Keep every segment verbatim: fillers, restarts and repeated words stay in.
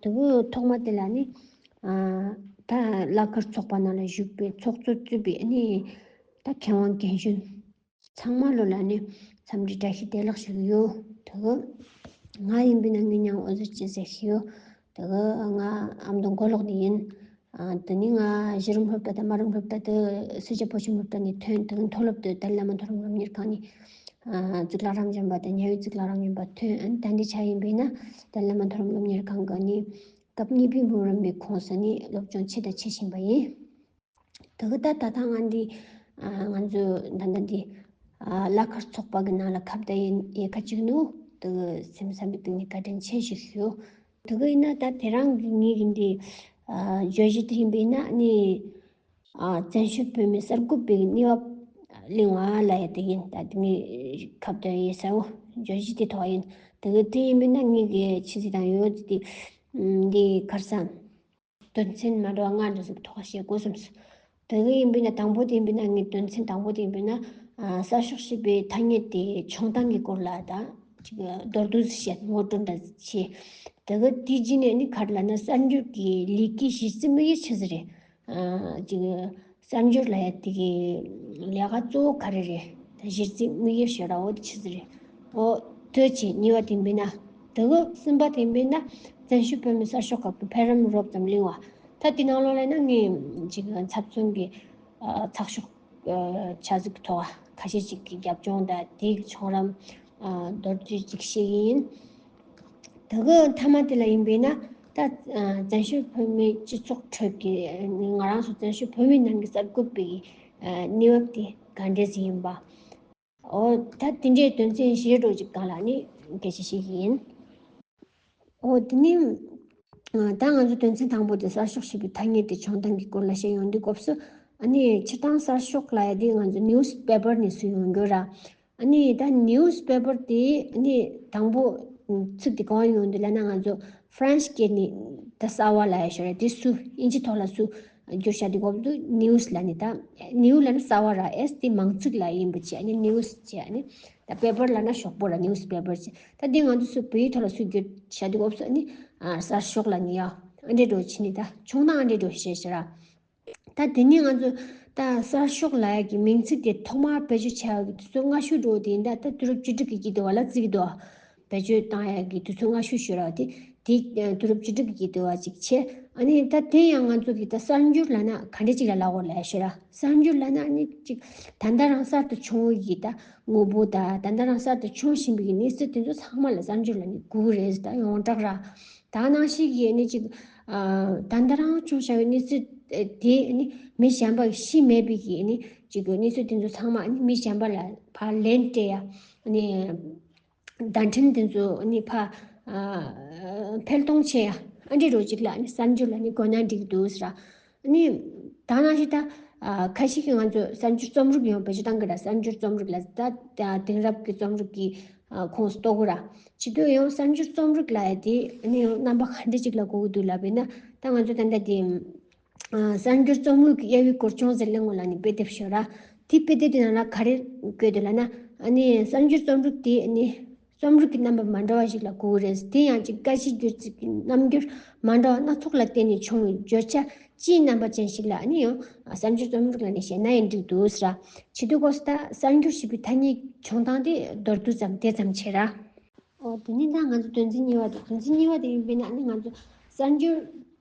དེ་གི་ཐོག་མ་དེ་ལ་ནི་ཨ་ད་བླ་མཁར་ཚོགས་པ་ནང་ལ་ཞུགས་པའི་ཚོགས་གཙོ་གཙོས་པའི་ནི་ད་མཁས་དབང་རྒན་གཞོན་ཚང་མ་ལོ་ལ་ནི་འཚམས་འདྲི་བཀྲ་ཤིས་བདེ་ལེགས་ཞུ་གི་ཡོད། དེ་གི་ང་ཡིན་པས་ན་ངའི་མིང་འོད་ཟེར་ཅན་ཟེར་གྱི་ཡོད། དེ་གི་ང་ཨ་མདོ་མགོ་ལོག་ནས་ཡིན། ཨ་དེ་ནི་ང་གཞི་རིམ་སློབ་གྲྭ་དང་དམའ་རིམ་སློབ་གྲྭ་དེ་སེར་སྐྱ་བོད་ཁྱིམ་སློབ་གྲྭ་ནས་ཐོན། དེ་གི་མཐོ་སློབ་དེ་ཏཱ་ལའི་བླ་མ་མཐོ་རིམ་སློབ་གཉེར་ཁང་ནས་ཨ་གཙུག་ལག་རབ་འབྱམས་པ་དང་ཉ་ཡོད་གཙུག་ལག་རབ་འབྱམས་པ་ཐོན། ཨ་ནི་ད་འདི་ཆ་ཡིན་པས་ན་ཏཱ་ལའི་བླ་མ་མཐོ་རིམ་སློབ་གཉེར་ཁང་གི་ནི་སྐབས་གཉིས་པའི་མཐོ་རིམ་པའི་ཁོངས་སུ་ནི་སློབ་སྦྱོང་ཆེད་དུ་ཆེད་བཞིན་པ་ཡིན། དེ་གི་ད་ད་ལྟ་ང་འདི་ཨ་ང་ཚོ་ད་ལྟ་འདི་ཨ་བླ་མཁར་ཚོགས་པ་གི་ནང་ལ་ཁ་བརྡ་ཡིན་ཡེ་ཁ་ཅིག་ནུ། དེ་གི་སེམས་བསམ་པའི་སྟེང་ནས་བཀའ་དྲིན་ཆེ་ཞུ་ཞུ། དེ་གི་ཡིན་ན་ད་དེ་རང་གི་ངེད་ཀྱི་འདི་ཨ་བརྗོད་གཞི་དེ་ཡིན་པས་ན་ནི་ཨ་བཙན་བྱོལ་བོད་མིའི་གསར་འགོད་པའི་གནས་བབ་གླེང་བ་ལ་ཡ་དེ་ཡིན། ད་དེ་ངས་ཁ་བརྡ་ཡེ་ས་བོ་བརྗོད་གཞི་དེ་ཐོག་ཡིན། དེ་གི་དེ་ཡིན་པས་ན་ངེད་ཀྱི་ཆི་ཟིག་དང་ཡོད་དེ་འདི་ཁར་སང་དོན་ཚན་མ་འདྲ་བ་ལྔ་འདྲ་ཟིག་ཐོག་བཤད་དགོས་བསམས་སོང་། དེ་གི་ཡིན་པས་ན་དང་པོ་དེ་ཡིན་པས་ན་ངའི་དོན་ཚན་དང་པོ་དེ་ཡིན་པས་ན་ཨ་གསར་ཤོག་ཞེས་པའི་ཐ་སྙད་དེ་བྱུང་སྟངས་ཀྱི་སྐོར་ལ་ད་ཅིག་མདོར་བསྡུས་བཤད། ངོ་སྤྲོད་འདྲ་བྱས། དེ་གི་དེའི་རྗེས་ནས་ནི་ག་རེ་ལབ་ན་གསར་འགྱུར་གྱི་ལས་ཀའི་གཞི་རྩའི་དམིགས་ཡུལ་ཆི་ཟིག་རེད། ཨ་ཅིག་གསར་འགྱུར་ལབ་ཡ་དེ་གི་ལས་ཀ་གཙོ་བོ་ག་རེ་རེད། ད་གཞི་རྩའི་དམིགས་ཡུལ་ཞེ་དྲག་འོ་དེ་ཆི་ཟིག་རེད། འོ་དེ་བྱས་གཉིས་པ་དེ་ཡིན་པས་ན། དེ་གི་གསུམ་པ་དེ་ཡིན་པས་ན་བཙན་བྱོལ་བོད་མིའི་གསར་ཤོག་ཁག་གི་འཕེལ་རིམ་རོབ་ཙམ་གླེང་བ། ད་དེ་ནང་ལོགས་ལ་ན་ངས་ཅིག་ཚབ་མཚོན་གྱི་ཨ་ཚགས་ཤོག་ཨ་ཆ་ཟིག་ཐོག་ཁ་ཤས་ཅིག་གི་རྒྱབ་ལྗོངས་དང་དེའི་བྱུང་རིམ་ཨ་མདོར་བསྡུས་ཅིག་བཤད་ཀྱི་ཡིན། དེ་གི་མཐའ་མ་དེ་ལ་ཡིན་པས་ན་ད་ཨ་བཙན་བྱོལ་བོད་མིའི་སྤྱི་ཚོགས་ཁྲོད་ཀྱི་ང་རང་ཚོ་བཙན་བྱོལ་བོད་མིའི་ནང་གི་གསར་འགོད་པའི་ཨ་གནས་བབ་དེ་ག་འདྲས་ཟིག་ཡིན་པ། འོ་ད་དེ་འདྲའི་དོན་ཚན་བཞི་འདྲ་ཅིག་སྒང་ལ་ནི་སྐད་ཆ་བཤད་ཀྱི་ཡིན། འོ་དེ་ནི་ཨ་ད་ང་ཚོ་དོན་ཚན་དང་པོ་དེ་གསར་ཤོག་ཞེས་པའི་ཐ་སྙད་དེ་བྱུང་སྟངས་ཀྱི་སྐོར་ལ་བཤད་ཡོང་དུས་སྐབས་སུ། ཨ་ནི་སྤྱིར་བཏང་གསར་ཤོག་ལབ་ཡ་དེ་ང་ཚོ་ནིའུ་སི་པེ་པར་ནས་བཟུང་ཡོང་རྒྱུ་ར། ཨ་ནི་ད་ནིའུ་སི་པེ་པར་དེ་ཨ་ནི་དང་པོ་ཚིག་དེ་གང་ཡོང་དུས་ལབ་ན་ང་ཚོ་ཧྥ་རན་སི་སྐད་ནས་ད་གསར་བ་ལབ་ཡ་ཞོར་དེ་སུ་ཨིན་ཇི་ཐོག་ལ་སུ་བསྒྱུར་བྱ་དེ་སྐབས་སུ་ནིའུ་སི་ལབ་ནི། ད་ནིའུ་ལབ་ན་གསར་བ་ར། ཨེས་དེ་མང་ཚིག་ལ་ཡིན་པ་བྱས་ཨ་ནི་ནིའུ་སི་བྱས་ཨ་ནི། ད་པེ་པར་ལབ་ན་ཤོག་བུ་ར། ནིའུ་སི་པེ་པར་བྱས། ད་འདི་ང་ཚོ་སུ་བོད་ཡིག་ཐོག་ལ་སུ་བསྒྱུར་བྱ་དེ་སྐབས་སུ་ཨ་ནི་ཨ་གསར་ཤོག་ལབ་ནི་ཡ། ཨ་འདྲས་འགྲོ་བྱས་ནི་ད་བྱུང་སྟངས་ཨ་འདྲས་འགྲོ་བྱས་ཤག་ར། ད་དེ་ནས་ང་ཚོ་ད་གསར་ཤོག་ལབ་ཡ་གི་མིང་ཚིག་དེ་ཐོག་མར་བེད་སྤྱོད་བྱ་ཡ་གི་དུས་ཚོད་སྔ་ཤོས་འགྲོ་དེ་ཡིན། ད་ད་དུས་རབས་བཅུ་དྲུག་གི་དཀྱིལ་དུ་བ་ལ་བརྩི་གི་འདུག་བ། བེད་སྤྱོད་བཏང་ཡ་གི་དུས་ཚོད་སྔ་ཤོས་ཤོས་ར་དེ། དེ་དུས་རབས་བཅུ་དྲུག་གི་དཀྱིལ་དུ་བ་ཅིག་བྱས། ཨ་ནི་ད་དེ་ཡང་ང་ཚོ་གི་ད་གསར་འགྱུར་ལབ་ན་ག་འདྲས་ཅིག་ལ་ལབ་དགོས་ལབ་ཤོད་ར། གསར་འགྱུར་ལབ་ན་ཨ་ནི་ཅིག་ད་ལྟ་རང་གསར་དུ་བྱུང་བའི་གི་ད་དངོས་པོ་ད་ད་ལྟ་རང་གསར་དུ་བྱུང་བཞིན་པའི་གི་གནས་ཚུལ་དེ་ཚོ་ཚང་མ་ལ་གསར་འགྱུར་ལབ་ནི་དགོས་ཀྱི་རེད། ད་ཡོངས་གྲགས་ར། ད་ནང་བཞིན་གྱི་ནི་ཅིག་ཨ་ད་ལྟ་རང་བྱུང་བཞག་པའི་གནས་ཚུལ་དེ་ནི་མི་གཞན་པ་ཤེས་མེད་པའི་གི་ནི་ཅིག་གི་གནས་ཚུལ་དེ་ཚོ་ཚང་མ་ནི་མི་གཞན་པ་ལ་ཕར་ལན་སྤྲད་ཡ་ནི་བརྡ་འཕྲིན་དེ་ཚོ་ནི་ཕར་ཨ་འཕེལ་གཏོང་བྱེད་ཡ་ཨ་འདྲས་འདྲ་ཅིག་ལ་ནི་གསར་འགྱུར་ལབ་ནི་དགོས་ན་འགྲིག་འདུག་ཟེར། ནི་ད་ནང་བཞིན་ད་ཨ་ཁ་ཤས་ཀྱིས་ང་ཚོ་གསར་འགྱུར་རྩོམ་རིག་ཡང་བེད་སྤྱོད་བཏང་གི་ར། གསར་འགྱུར་རྩོམ་རིག་ལ་ད་ད་དེང་རབས་ཀྱི་རྩོམ་རིག་གི་ཨ་ཁོངས་སུ་གཏོགས་གི་ར། བྱེད་དུས་ཡང་གསར་འགྱུར་རྩོམ་རིག་ལབ་ཡ་དེ་ནི་ཡང་རྣམ་པ་ག་འདྲ་ཅིག་ལ་གོ་གི་འདུག་ལབ་པས་ན། ད་ང་ཚོ་ད་ལྟ་དེ་ཨ་གསར་འགྱུར་རྩོམ་རིག་གི་དབྱེ་བའི་སྐོར་ཅུང་ཟད་གླེང་དགོས་ལབ་ནི་དཔེ་དེབ་ཤོད་ར། དེ་དཔེ་དེབ་དེ་ནང་ལ་ག་རེ་བཀོད་འདུག་ལབ་ན། ཨ་ནི་གསར་འགྱུར་རྩོམ་རིག་དེ་ནི་རྩོམ་རིག་གི་རྣམ་པ་མ་འདྲ་བ་ཞིག་ལ་གོ་གི་རེད། དེ་ཡང་ཅིག་སྐད་ཆའི་སྒྱུ་རྩལ་གྱི་རྣམ་འགྱུར་མ་འདྲ་བ་སྣ་ཚོགས་ལ་བརྟེན་ནས་བྱུང་བའི་བརྗོད་བྱ་སྤྱིའི་རྣམ་པ་ཅན་ཞིག་ལ་ཨ་ནི་ཡང་གསར་འགྱུར་རྩོམ་རིག་ལབ་ནས་བཤད་ན་ཡང་འགྲིག་འདུག་ཟེར་ར། བྱེད་དུས་སྐབས་སུ་ད་གསར་འགྱུར་ཞེས་པའི་ཐ་སྙད་བྱུང་སྟངས་དེ་མདོར་བསྡུས་ཙམ་དེ་ཙམ་བྱས་ར། ཨོ་དེ་ནས་ད་ང་ཚོ་དོན་ཚན་གཉིས་པ་དེ། དོན་ཚན་གཉིས་པ་དེ་ཡིན་པས་ན་ཨ་ནི་ང་ཚོ་གསར་འགྱུར་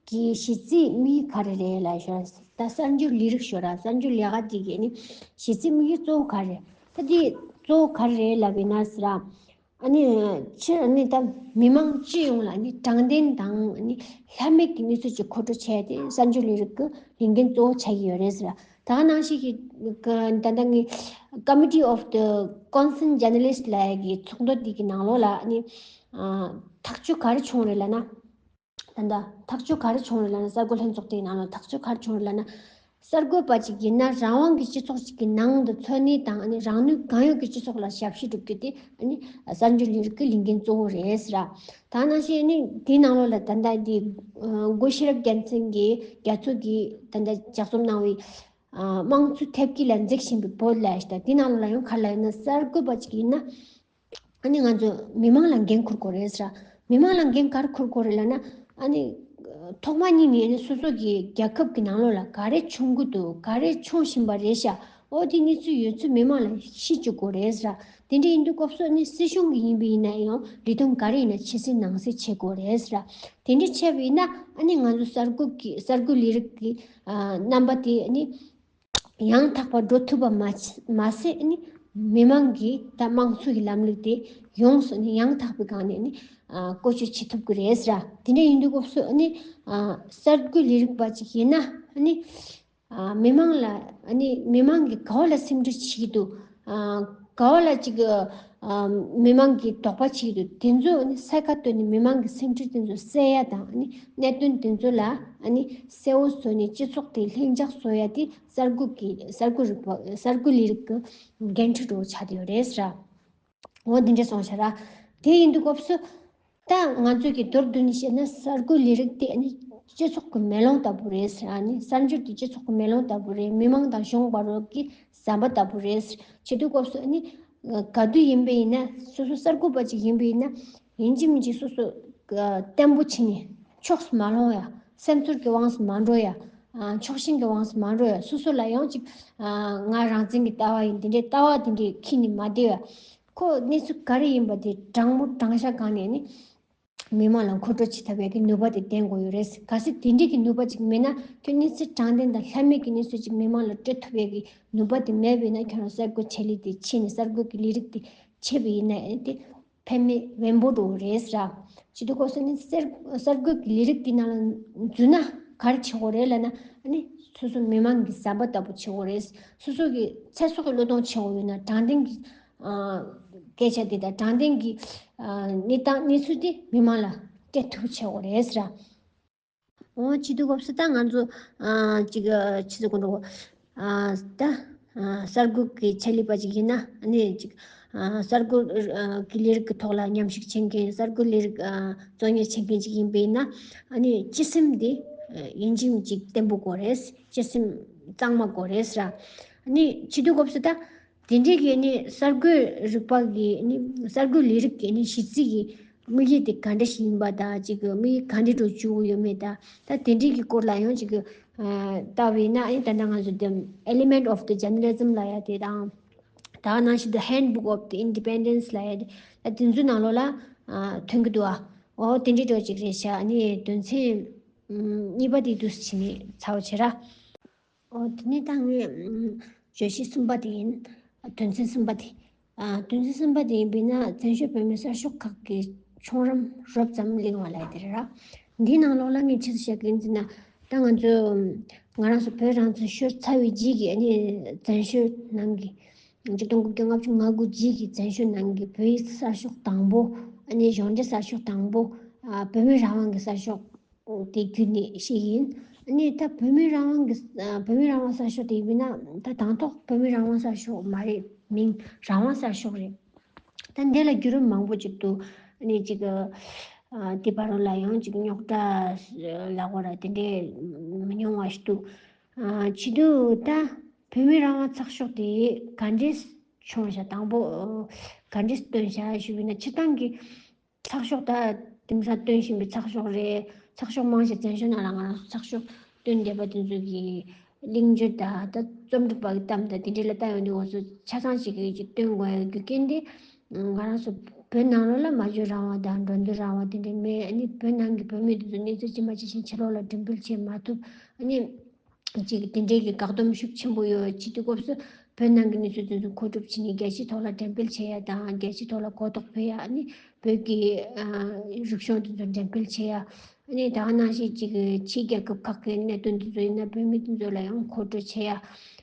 གྱི་གཞི་རྩའི་དམིགས་ཡུལ་ག་རེ་རེད་ལབ་ཤོད་ར། ད་གསར་འགྱུར་ལས་རིགས་ཤོད་ར། གསར་འགྱུར་ལས་ཀ་དེ་གི་ནི་གཞི་རྩའི་དམིགས་ཡུལ་གཙོ་བོ་ག་རེ་རེད། ད་དེ་གཙོ་བོ་ག་རེ་རེད་ལབ་པས་ན་ཟེར་ར། ཨ་ནི་ཕྱིར་ཨ་ནི་ད་མི་མང་སྤྱི་ཡོངས་ལ་ནི་དྲང་བདེན་དང་ཨ་ནི་ལྷད་མེད་ཀྱི་གནས་ཚུལ་ཅིག་མཁོ་སྤྲོད་བྱས་ཏེ་གསར་འགྱུར་ལས་རིགས་ཀྱི་ལས་འགན་གཙོ་བོ་ཆགས་ཀྱི་ཡོད་རེད་ཟེར། ད་ག་ནང་བཞིན་གྱི་ད་ལྟ་ངས་Committee of the Concerned Journalist ལབ་ཡ་གི་ཚོགས་འདུ་འདི་གི་ནང་ལོགས་ལ་ཨ་ནི་ཐག་གཅོད་ག་རེ་བྱུང་རེད་ལབ་ན། ད་ལྟ་ཐག་གཅོད་ག་རེ་བྱུང་རེད་ལབ་ན། གསར་འགོད་ལྷན་ཚོགས་དེའི་ནང་ལ་ཐག་གཅོད་ག་རེ་བྱུང་རེད་ལབ་ན། གསར་འགོད་པ་ཅིག་ཡིན་ན་རང་དབང་གི་སྤྱི་ཚོགས་ཅིག་གི་ནང་དུ་འཚོ་གནས་དང་ཨ་ནི་རང་ནུས་གང་ཡོད་ཀྱི་སྤྱི་ཚོགས་ལ་ཞབས་ཞུ་སྒྲུབ་རྒྱུ་དེ་ཨ་ནི་གསར་འགྱུར་ལས་རིགས་ཀྱི་ལས་འགན་གཙོ་བོ་རེད་ཟེར། ད་ནང་བཞིན་ཨ་ནི་དེའི་ནང་ལོགས་ལ་ད་ལྟ་འདི་སྒོ་ཤེས་རབ་རྒྱལ་མཚན་གྱིས་རྒྱ་མཚོ་གིས་ད་ལྟ་ལྗགས་རྩོམ་གནང་བའི་དམངས་གཙོའི་ཐེབས་སྐྱེལ་ལ་འཛེགས་བཞིན་པའི་བོད་ལབ་ཡ་ཞིག་དང་། དེའི་ནང་ལོགས་ལ་ཡང་ག་རེ་ལབ་ཡོད་ན། གསར་འགོད་པ་ཅིག་ཡིན་ན། ཨ་ནི་ང་ཚོ་མི་མང་ལ་འགན་འཁུར་དགོས་རེད་ཟེར། མི་མང་ལ་འགན་ག་རེ་འཁུར་དགོས་རེད་ལབ་ན། ཨ་ནི་ཐོག་མ་ཉིད་ནས་ཨ་ནི་སོ་སོ་གི་རྒྱལ་ཁབ་ཀྱི་ནང་ལོགས་ལ་ག་རེ་བྱུང་གི་འདུག་ག་རེ་བྱུང་བཞིན་པ་རེད་ཤག་འོ་དེ་གནས་ཚུལ་ཡོད་ཚད་མི་མང་ལ་ཤེས་བཅུག་དགོས་རེད་ཟེར། དེ་འདྲ་ཡིན་དུས་སྐབས་སུ་ཨ་ནི་སྲིད་གཞུང་གི་ཡིན་པ་ཡིན་ན་ཡང་ལས་དོན་ག་རེ་ཡིན་ན་ཆེ་སེ་ནང་སེ་བྱེད་དགོས་རེད་ཟེར། དེ་འདྲ་བྱས་པ་ཡིན་ན་ཨ་ནི་ང་ཚོ་གསར་འགོད་ཀྱི་གསར་འགོད་ལས་རིགས་ཀྱི་ཨ་རྣམ་པ་དེ་ཨ་ནི་ཡང་དག་པར་འགྲོ་ཐུབ་པ་མ་མ་ཟད་ཨ་ནི་མི་མང་གི་ད་དམངས་གཙོ་གི་ལམ་ལུགས་དེ་ཡོངས་སུ་ཨ་ནི་ཡང་དག་པའི་སྒང་ནས་ཨ་ནི་ཨ་བཀོལ་སྤྱོད་བྱེད་ཐུབ་ཀྱི་རེད་ཟེར། དེ་འདྲ་ཡིན་དུས་སྐབས་སུ་ཨ་ནི་ཨ་གསར་འགོད་ལས་རིགས་པ་ཅིག་ཡིན་ན་ཨ་ནི། ཨ་མི་མང་ལ་ཨ་ནི་མི་མང་གིས་ག་བ་ལ་སེམས་ཁྲལ་བྱེད་ཀྱི་འདུག་ཨ་ག་བ་ལ་ཅིག་ཨ་མི་མང་གིས་དོགས་པ་བྱེད་ཀྱི་འདུག་དེ་ཚོ་ཨ་ནི་གསལ་ཁ་བཏོན་ནས་མི་མང་གི་སེམས་ཁྲལ་དེ་ཚོ་སེལ་ཡ་དང་ཨ་ནི་གནད་དོན་དེ་ཚོ་ལ་ཨ་ནི་གསལ་བོ་བཟོས་ནས་སྤྱི་ཚོགས་དེ་ལྷིང་འཇགས་བཟོ་ཡ་དེ་གསར་འགོད་ཀྱི་གསར་འགོད་རིག་པ་གསར་འགོད་ལས་རིགས་ཀྱི་འགན་འཁྲི་འདྲ་བོ་ཆགས་བསྡད་ཡོད་རེད་ཟེར། འོ་འདི་འདྲ་སོང་ཤག་ར། དེ་ཡིན་དུས་སྐབས་སུ་ད་ང་ཚོས་ཀྱི་མདོར་བསྡུས་ནས་བཤད་ན་གསར་འགོད་ལས་རིགས་དེ་ནི་སྤྱི་ཚོགས་ཀྱི་མེ་ལོང་ལྟ་བུ་རེད་ཟེར། ཨ་ནི་གསར་འགྱུར་དེ་སྤྱི་ཚོགས་ཀྱི་མེ་ལོང་ལྟ་བུ་རེད། མི་མང་དང་གཞུང་བར་རོགས་ཀྱི་ཟམ་པ་ལྟ་བུ་རེད་ཟེར། བྱེད་དུས་སྐབས་སུ་ཨ་ནི་ག་དུས་ཡིན་པ་ཡིན་ན་སོ་སོ་གསར་འགོད་པ་ཅིག་ཡིན་པ་ཡིན་ན་ཡིན་གཅིག་མིན་གཅིག་སོ་སོ་བརྟན་པོ་བྱས་ནས་ཕྱོགས་སུ་མ་ལྷུང་ཡ། སེམས་ཚོར་གྱི་དབང་སུ་མ་འགྲོ་ཡ། ཕྱོགས་ཞེན་གྱི་དབང་སུ་མ་འགྲོ་ཡ། སོ་སོ་ལ་ཡང་ཅིག་ང་རང་བཙན་གྱི་ལྟ་བ་ཡིན་དེ་འདྲའི་ལྟ་བ་དེ་འདྲའི་ཁྱི་ནི་མ་བདེ་བ། ཁོ་གནས་ཚུལ་ག་རེ་ཡིན་པ་དེ་དྲང་མོ་དྲང་བཞག་སྒང་ནས་ནི་མི་མང་ལ་མཁོ་སྤྲོད་བྱེད་ཐུབ་ཡག་གི་ནུས་པ་དེ་ལྡན་དགོས་ཡོད་རེད། གལ་སྲིད་དེ་འདྲའི་གི་ནུས་པ་ཅིག་མེད་ན་ཁྱོད་གནས་ཚུལ་དྲང་བདེན་དང་ལྷད་མེད་ཀྱི་གནས་ཚུལ་ཅིག་མི་མང་ལ་སྤྲོད་ཐུབ་ཡག་གི་ནུས་པ་དེ་མེད་པས་ན་ཁྱོད་རང་གསར་འགོད་བྱེད་ལས་དེ་བྱས་ནས་གསར་འགོད་ཀྱི་ལས་རིགས་དེ་བྱས་པ་ཡིན་ན་ཨེ་དེ་ཕན་མེད་བེམ་པོ་འགྲོ་གི་རེད་ཟེར། བྱེད་དུས་སྐབས་སུ་ནི་གསར་གསར་འགོད་ཀྱི་ལས་རིགས་དེ་ནང་ལ་འཛུལ་ན་ག་རེ་བྱེད་དགོས་རེད་ལབ་ན་ཨ་ནི་སོ་སོ་མི་མང་གི་ཟམ་པ་ལྟ་བུ་བྱེད་དགོས་རེད། སོ་སོ་གི་ཚེ་སྲོག་གི་བློས་གཏོང་བྱེད་དགོས་ཡོད་ན་དྲང་བདེན་གྱི་སྐད་ཆ་དེ་དང་དྲང་བདེན་གྱི་གནས་སྟངས་གནས་ཚུལ་དེ་མི་མང་ལ་སྤྲད་ཐུབ་བྱེད་དགོས་རེད་ཟེར། འོ་བྱེད་དུས་སྐབས་སུ་ད་ང་ཚོ་ཅིག་ཆི་ཟེར་དགོས་འགྲོ། ད་གསར་འགོད་ཀྱི་ཆེད་ལས་པ་ཅིག་ཡིན་ན་ཨ་ནི་ཅིག་གསར་འགོད་ཀྱི་ལས་རིགས་ཀྱི་ཐོག་ལ་མཉམ་ཞུགས་བྱེད་མཁན་གསར་འགོད་ལས་རིགས་གཙོ་གཉེར་བྱེད་མཁན་ཅིག་ཡིན་པས་ན་ཨ་ནི་སྤྱི་སེམས་དེ་ཡིན་གཅིག་མིན་གཅིག་བརྟན་པོ་དགོས་རེད། སྤྱི་སེམས་གཙང་མ་དགོས་རེད་ཟེར། ཨ་ནི་བྱེད་དུས་སྐབས་སུ་ད། དེ་འདྲའི་གི་ནི་གསར་འགོད་རིག་པ་གི་ནི་གསར་འགོད་ལས་རིགས་ཀྱི་ནི་གཞི་རྩའི་གི་དམིགས་ཡུལ་དེ་ག་འདྲ་ཞིག་ཡིན་པ་དང་གཅིག་གི་དམིགས་ཡུལ་ག་འདྲ་འགྲོ་བཅུག་ཡོད་མེད་དང་ད་དེ་འདྲའི་གི་སྐོར་ལ་ཡང་གཅིག་གི་ལྟ་བས་ན་ཨ་ནི་ད་ལྟ་ང་ཚོ་དེ་element of the journalism ལབ་ཡ་དེ་དང་ད་ནང་བཞིན་the handbook of the independence ལབ་ཡ་དེ་ད་དེ་ཚོའི་ནང་ལོགས་ལ་ཐོན་གི་འདུག་ཨ། འོ་དེ་འདྲའི་འགྲོ་ཅིག་རེད་ཤག་ཨ་ནི་དོན་ཚན་གཉིས་པ་དེ་འདུག་སེ་བྱས་ནས་ཚར་བ་བྱེད་ར། ཨོ་དེ་ནས་ད་ངས་བརྗོད་གཞི་གསུམ་པ་དེ་ཡིན། དོན་ཚན་གསུམ་པ་དེ། དོན་ཚན་གསུམ་པ་དེ་ཡིན་པས་ན་བཙན་བྱོལ་བོད་མིའི་གསར་ཤོག་ཁག་གི་ཆུང་རིམ་རོབ་ཙམ་གླེང་བ་ལབ་དེ་རེད་ར། འདིའི་ནང་ལོགས་ལ་ངས་ཆི་ཟིག་བཤད་ཀྱི་ཡིན་ཟེར་ན། ད་ང་ཚོ་ང་རང་ཚོ་བོད་རང་བཙན་ཤོར་ཚར་བའི་རྗེས་ཀྱི་ཨ་ནི་བཙན་བྱོལ་ནང་གི་ཆིག་སྟོང་དགུ་བརྒྱ་ལྔ་བཅུ་ང་དགུ་རྗེས་ཀྱི་བཙན་བྱོལ་ནང་གི་བོད་ཡིག་གསར་ཤོག་དང་པོ་ཨ་ནི་གཞུང་འབྲེལ་གསར་ཤོག་དང་པོ་བོད་མི་རང་དབང་གི་གསར་ཤོག་དེ་བརྒྱུད་ནས་ཤེས་ཡིན། ཨ་ནི་ད་བོད་མི་རང་དབང་གི་ཨ་བོད་མི་རང་དབང་གསར་ཤོག་དེ་ཡིན་ན་ད་དང་ཐོག་བོད་མི་རང་དབང་གསར་ཤོག་མ་རེད། མིང་རང་དབང་གསར་ཤོག་རེད། ད་འདི་ལ་བརྒྱུད་རིམ་མང་པོ་ཅིག་འདུག་ཨ་ནི་ཅིག་ཨ་དེ་བར་ལ་ཡང་ཅིག་རྙོག་དྲ་ལབ་དགོས་ར་དེ་འདྲའི་མི་ཉུང་བ་ཞིག་འདུག་ཨ་བྱེད་དུས་ད་བོད་མི་རང་དབང་ཚགས་ཤོག་དེ་ག་འདྲས་བྱུང་ཤག་དང་པོ་ག་འདྲས་བཏོན་ཤག་ཞུས་པ་ཡིན་ན་སྤྱིར་བཏང་གི་ཚགས་ཤོག་ད་དེང་སང་སྟོན་བཞིན་པའི་ཚགས་ཤོག་རེད། ཚགས་ཤོག་མང་ཆེ་བཙན་བྱོལ་ནང་ལ་ང་རང་ཚོ་ཚགས་ཤོག་སྟོན་བསྡད་པ་དེ་ཚོ་གི་གླེང་བརྗོད་དང་ད་རྩོམ་སྒྲིག་པ་གི་གཏམ་དང་དེ་འདྲ་ལ་ལྟ་ཡོང་དུས་ང་ཚོ་ཆ་ཚང་ཞིག་གི་ཅིག་སྟོན་དགོས་ཡ་རྒྱུ་རྐྱེན་དེ་ང་རང་ཚོ་བོད་ནང་ལོགས་ལ་སྨྲ་བརྗོད་རང་དབང་དང་འགྲོ་འདུག་རང་དབང་དེ་འདྲ་མེད། ཨ་ནི་བོད་ནང་གི་བོད་མི་དེ་ཚོ་གནས་ཚུལ་ཇི་མ་ཇི་བཞིན་ཕྱི་ལོགས་ལ་འགྲེམས་སྤེལ་བྱེད་མ་ཐུབ། ཨ་ནི། ཅིག་དེ་འདྲའི་གི་བཀག་སྡོམ་ཤུགས་ཆེན་པོ་ཡོད་བྱེད་དུས་སྐབས་སུ་བོད་ནང་གི་གནས་ཚུལ་དེ་ཚོ་མཁོ་སྒྲུབ་བྱས་ནས་རྒྱལ་སྤྱིའི་ཐོག་ལ་འགྲེམས་སྤེལ་བྱེད་ཡ་དང་རྒྱལ་སྤྱིའི་ཐོག་ལ་གོ་རྟོགས་སྤེལ་ཡ། ཨ་ནི་བོད་ཀྱི་ཨ་རིག་གཞུང་དེ་ཚོ་འགྲེམས་སྤེལ་བྱེད་ཡ། ཨ་ནི་ད་ག་ནང་བཞིན་ཅིག་ཕྱིའི་རྒྱལ་ཁབ་ཁག་གི་གནད་དོན་དེ་ཚོ་ཡིན་ན་བོད་མི་དེ་ཚོ་ལ་ཡང་མཁོ་སྤྲོད་བྱེད་ཡ།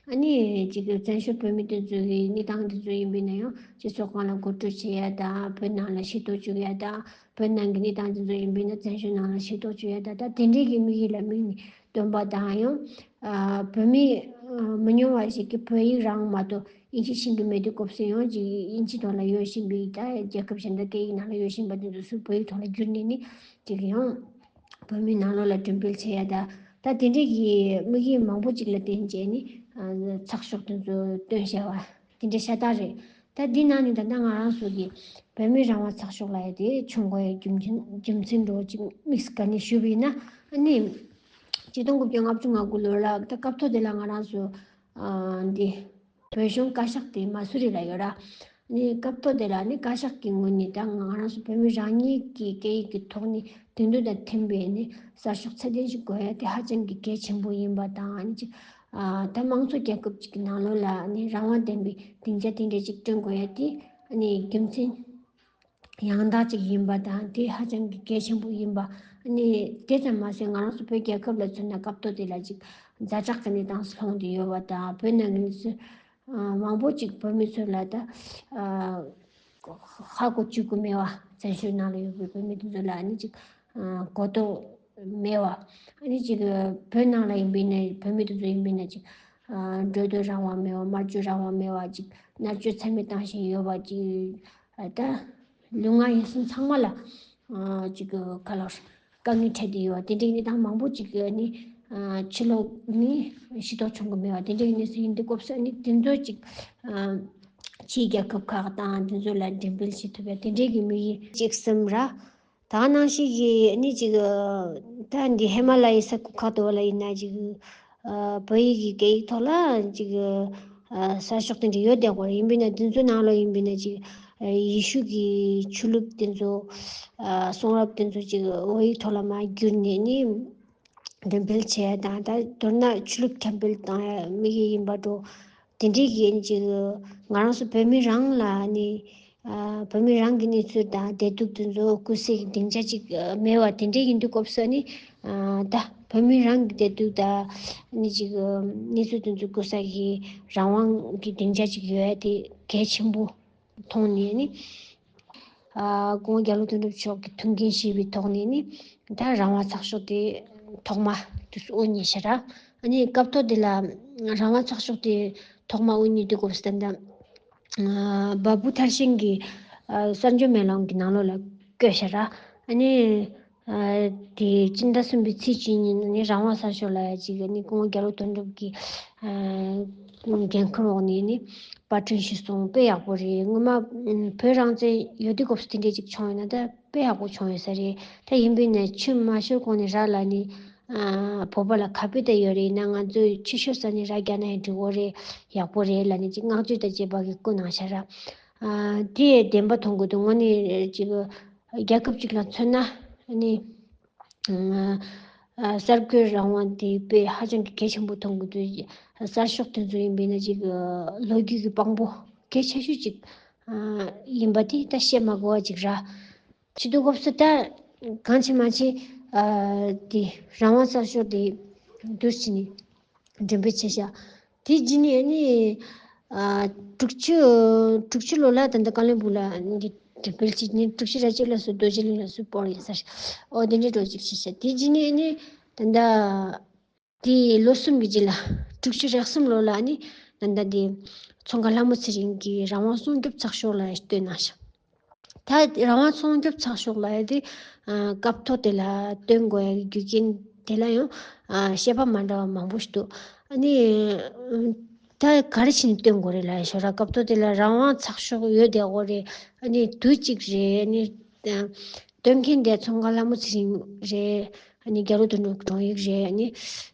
ཨ་ནི་ཅིག་བཙན་བྱོལ་བོད་མི་དེ་ཚོ་གི་གནས་སྟངས་དེ་ཚོ་ཡིན་པས་ན་ཡང་སྤྱི་ཚོགས་སྒང་ལ་མཁོ་སྤྲོད་བྱེད་ཡ་དང་བོད་ནང་ལ་ཤེས་རྟོགས་བཅུག་ཡ་དང་བོད་ནང་གི་གནས་སྟངས་དེ་ཚོ་ཡིན་པས་ན་བཙན་བྱོལ་ནང་ལ་ཤེས་རྟོགས་བཅུག་ཡ་དང་ད་དེ་འདྲའི་གི་དམིགས་ཡུལ་ལ་དམིགས་ནས། སྟོན་པ་དང་ཡང་། ཨ་བོད་མི་ཨ་མི་ཉུང་བ་ཞིག་གིས་བོད་ཡིག་རང་མ་གཏོགས་དབྱིན་ཇི་ཤེས་ཀྱི་མེད་དུས་སྐབས་སུ་ཡང་ཅིག་དབྱིན་ཇི་ཐོག་ལ་ཡོད་བཞིན་པའི་ད་རྒྱལ་ཁབ་གཞན་དག་སྐད་ཡིག་ནང་ལ་ཡོད་བཞིན་པ་དེ་ཚོ་སུ་བོད་ཡིག་ཐོག་ལ་བསྒྱུར་ནས་ནི་ཅིག་ཡང་བོད་མིའི་ནང་ལོགས་ལ་འགྲེམས་སྤེལ་བྱེད་ཡ་ད་ད་དེ་འདྲའི་གི་དམིགས་ཡུལ་མང་པོ་ཅིག་ལ་བརྟེན་བྱས་ནི་ཨ་ཚགས་ཤོག་དེ་ཚོ་བཏོན་བཞག་པ་དེ་འདྲ་ཤ་སྟག་རེད། ད་འདི་ནང་ནས་ད་ལྟ་ང་རང་ཚོ་གི་བོད་མི་རང་དབང་ཚགས་ཤོག་ལབ་ཡ་དེ་བྱུང་དགོས་ཡ་རྒྱུ་མཚན་རྒྱུ་མཚན་འདྲ་བོ་ཅིག་དམིགས་སུ་བཀར་ནས་ཞུས་པ་ཡིན་ན། ཨ་ནི་ཆིག་སྟོང་དགུ་བརྒྱ་ལྔ་བཅུ་ང་དགུ་ལོ་ལ་ད་སྐབས་ཐོག་དེ་ལ་ང་རང་ཚོ་ཨ་འདི་བོད་གཞུང་བཀའ་ཤག་དེ་མ་སུ་རི་ལ་ཡོད་ར། ཨ་ནི་སྐབས་ཐོག་དེ་ལ་ཨ་ནི་བཀའ་ཤག་གི་ངོས་ནས་ད་ང་རང་ཚོ་བོད་མི་རང་ཉིད་ཀྱི་སྐད་ཡིག་གི་ཐོག་ནས་དེང་དུས་དང་མཐུན་པའི་ཨ་ནི་གསར་ཤོག་ཚད་ལྡན་ཞིག་དགོས་ཡ་དེ་ཧ་ཅང་གི་གལ་ཆེན་པོ་ཡིན་པ་དང་། ཨ་ནི་ཅིག་ཨ་ད་དམངས་གཙོ་རྒྱལ་ཁབ་ཅིག་གི་ནང་ལོགས་ལ་ཨ་ནི་རང་དབང་ལྡན་པའི་སྡིངས་ཆ་དེ་འདྲ་ཅིག་བསྐྲུན་དགོས་ཡ་དེ་ཨ་ནི་རྒྱུ་མཚན་ཡང་དག་ཅིག་ཡིན་པ་དང་། དེ་ཧ་ཅང་གི་གལ་ཆེན་པོ་ཡིན་པ། ཨ་ནི་དེ་ཙམ་མ་ཟད་ང་རང་ཚོ་བོད་རྒྱལ་ཁབ་ལ་མཚོན་ན་སྐབས་ཐོག་དེ་ལ་ཅིག་ཛ་དྲག་གི་གནས་སྟངས་སུ་ལྷུང་བསྡད་ཡོད་པ་དང་། བོད་ནང་གི་མི་ཚོས་ཨ་མང་པོ་ཅིག་བོད་མི་ཚོ་ལ་ད་ཨ་ཧ་གོ་བཅུག་གི་མེད་པ། བཙན་བྱོལ་ནང་ལ་ཡོད་པའི་བོད་མི་དེ་ཚོ་ལ་ཨ་ནི་ཅིག་ཨ་གོ་རྟོགས་མེད་པ། ཨ་ནི་ཅིག་བོད་ནང་ལ་ཡིན་པས་ན་བོད་མི་དེ་ཚོ་ཡིན་པས་ན་ཅིག་ཨ་འགྲོ་སྡོད་རང་དབང་མེད་པ། སྨྲ་བརྗོད་རང་དབང་མེད་པ། ཅིག་མནར་གཅོད་ཚད་མེད་བཏང་བཞིན་ཡོད་པ། ཅིག་ཨ་ད་ལུས་ངག་ཡིད་གསུམ་ཚང་མ་ལ་ཨ་ཅིག་ག་ལ་དཀའ་ངལ་འཕྲད་བསྡད་ཡོད་པ། དེ་འདྲའི་གནས་སྟངས་མང་པོ་ཅིག་ཨ་ནི་ཨ་ཕྱི་ལོགས་ནས་ཤེས་རྟོགས་བྱུང་གི་མེད་པ། དེ་འདྲའི་གནས་ཚུལ་ཡིན་དུས་སྐབས་སུ་ཨ་ནི་དེ་ཚོ་ཅིག་ཨ་ཕྱིའི་རྒྱལ་ཁབ་ཁག་དང་དེ་ཚོ་ལ་འགྲེམས་སྤེལ་བྱེད་ཐུབ་ཡ་དེ་འདྲའི་གི་དམིགས་ཡུལ་གཅིག་གསུམ་ར། ད་ག་ནང་བཞིན་གྱི་ཨ་ནི་ཅིག་ཨ་ད་འདི་ཧི་མ་ལ་ཡའི་ས་ཁུལ་ཁག་ཏུ་བ་ལ་ཡིན་ན་ཅིག་ཨ་བོད་ཡིག་གི་སྐད་ཡིག་ཐོག་ལ་ཅིག་ཨ་གསར་ཤོག་དེ་འདྲ་ཡོད་བསྡད་ཀྱི་ཡོད་རེད། ཡིན་པས་ན་དེ་ཚོའི་ནང་ལ་ཡིན་པས་ན་ཅིག་ཨ་ཡེ་ཤུ་གི་ཆོས་ལུགས་དེ་ཚོ་ཨ་གསུང་རབ་དེ་ཚོ་ཅིག་བོད་ཡིག་ཐོག་ལ་མར་བསྒྱུར་ནས་ནི་འགྲེམས་སྤེལ་བྱས་དང་། ད་མདོར་ན་ཆོས་ལུགས་འགྲེམས་སྤེལ་བཏང་ཡ་དམིགས་ཡུལ་ཡིན་པ་འདྲ། དེ་འདྲའི་གི་ཅིག་ང་རང་ཚོ་བོད་མི་རང་ལ་ནི་ཨ་བོད་མི་རང་གི་གནས་ཚུལ་དང་བདེ་སྡུག་དེ་ཚོ་སྐུལ་སའི་སྡིངས་ཆ་ཅིག་མེད་པ། དེ་འདྲའི་ཡིན་དུས་སྐབས་སུ་ནི་ཨ་ད་བོད་མི་རང་གི་བདེ་སྡུག་དང་ནི་ཅིག་གནས་ཚུལ་དེ་ཚོ་སྐུལ་ས་གི་རང་དབང་གི་སྡིངས་ཆ་ཅིག་ཡོད་ཡ་དེ་གལ་ཆེན་པོ་མཐོང་ནས་ནི། ཨ་སྐུ་ངོ་རྒྱ་ལོ་དོན་གྲུབ་མཆོག་གི་མཐུན་རྐྱེན་བཞེས་པའི་ཐོག་ནས་ནི་ད་རང་དབང་ཚགས་ཤོག་དེ་ཐོག་མ་དུས་སུ་དབུ་བརྙེས་ཤག་ར། ཨ་ནི་སྐབས་ཐོག་དེ་ལ་རང་དབང་ཚགས་ཤོག་དེ་ཐོག་མ་དབུ་བརྙེས་དུས་སྐབས་སུ་ད་ལྟ་ཨ་བ་བུ་ཐར་ཤིང་གི་ཨ་གསར་འགྱུར་མེ་ལོང་གི་ནང་ལོགས་ལ་བཀོད་ཤག་ར། ཨ་ནི་ཨ་དེ་སྤྱི་ཟླ་གསུམ་པའི་ཚེས་བཅུ་ཉིན་ནི་རང་དབང་གསར་ཤོག་ལབ་ཡ་ཅིག་ནི་སྐུ་ངོ་རྒྱ་ལོ་དོན་གྲུབ་ཀྱི་ཨ་འགན་ཁུར་འོག་ནས་ནི་པར་སྐྲུན་ཞུས་སོང་། དཔེ་ཡག་པོ་རེད། སྔོན་མ་ཨ་བོད་རང་བཙན་ཡོད་དུས་སྐབས་སུ་དེ་འདྲས་ཅིག་བྱུང་ཡོད་ན་ད་དཔེ་ཡག་པོ་བྱུང་ཡོད་ས་རེད། ད་ཡིན་པས་ན་ཆོས་མ་ཤོར་གོང་ནས་རང་ལ་ནི་ཨ་བོད་པ་ལ་ཁ་དཔེ་ད་ཡོད་རེད། ཡིན་ན་ང་ཚོས་ཆོས་ཤོར་ས་ནས་རང་རྒྱག་ན་ཡང་འགྲིག་གི་རེད། ཡག་པོ་རེད་ལབ་ནས་ཅིག་བསྔགས་བརྗོད་དང་བཅས་པ་གི་བསྐུར་གནང་ཤག་ར། ཨ་དེ་བདེན་པ་མཐོང་གི་འདུག་དངོས་གནས་ཅིག་རྒྱལ་ཁབ་ཅིག་ལ་མཚོན་ན་ནི་ཨ་གསར་འགོད་རང་དབང་དེ་དཔེ་ཧ་ཅང་གི་གལ་ཆེན་པོ་མཐོང་གི་འདུག་གསར་ཤོག་དེ་ཚོ་ཡིན་པས་ན་ཅིག་ལོ་རྒྱུས་ཀྱི་དཔང་པོ་གལ་ཆེ་ཤོས་ཅིག་ཨ་ཡིན་པ་དེ་ད་བཤད་མ་དགོས་པ་ཅིག་ར། བྱེད་དུས་སྐབས་སུ་ད་གང་བྱེད་མ་བྱེད་ཨ་དེ་རང་དབང་གསར་ཤོག་དེ་བསྡུ་བྱས་ནས་འགྲེམས་སྤེལ་བྱས་ཤག་དེ་རྗེས་ནས་ནི་ཨ་དྲུག་ཅུ་དྲུག་ཅུ་ལོ་ལ་ད་ལྟ་ཀ་ལོན་སྦུག་ལ་འདི་འགྲེམས་སྤེལ་བྱས་ནས། དྲུག་ཅུ་རེ་གཅིག་ལ་སུ་རྡོ་རྗེ་གླིང་ལ་སུ་སྤོར་ཡིན་ས་རེད། ཨོ་དེ་འདྲའི་འགྲོ་ཅིག་བྱས་ཤག་དེ་རྗེས་ནས་ནི་ད་ལྟ་དེ་ལོ་གསུམ་གྱི་རྗེས་ལ་དྲུག་ཅུ་རེ་གསུམ་ལོ་ལ་ནི་ད་ལྟ་དེ་ཙོང་ཁ་ལྷ་མོ་ཚེ་རིང་གིས་རང་དབང་སྲུང་སྐྱོབ་ཚགས་ཤོག་ལ་བཏོན་གནང་ཤག་ད་རང་དབང་སྲུང་སྐྱོབ་ཚགས་ཤོག་ལབ་ཡ་དེ་ཨ་སྐབས་ཐོག་དེ་ལ་བཏོན་དགོས་ཡ་གི་རྒྱུ་རྐྱེན་དེ་ལ་ཡང་ཨ་བཤད་པ་མ་འདྲ་བ་མང་པོ་ཞིག་འདུག་ཨ་ནི་ད་ག་རེ་བྱས་ནས་བཏོན་དགོས་རེད་ལབ་ཡ་ཞོར་ར། སྐབས་ཐོག་དེ་ལ་རང་དབང་ཚགས་ཤོག་ཡོད་བསྡད་ཡོད་རེད། ཨ་ནི་དུས་གཅིག་རེད། ཨ་ནི་ཨ་བཏོན་མཁན་དེ་ཙོང་ཁ་ལྷ་མོ་ཚེ་རིང་རེད། ཨ་ནི་རྒྱ་ལོ་དོན་གྲུབ་དྲུང་ཡིག་རེད། ཨ་ནི་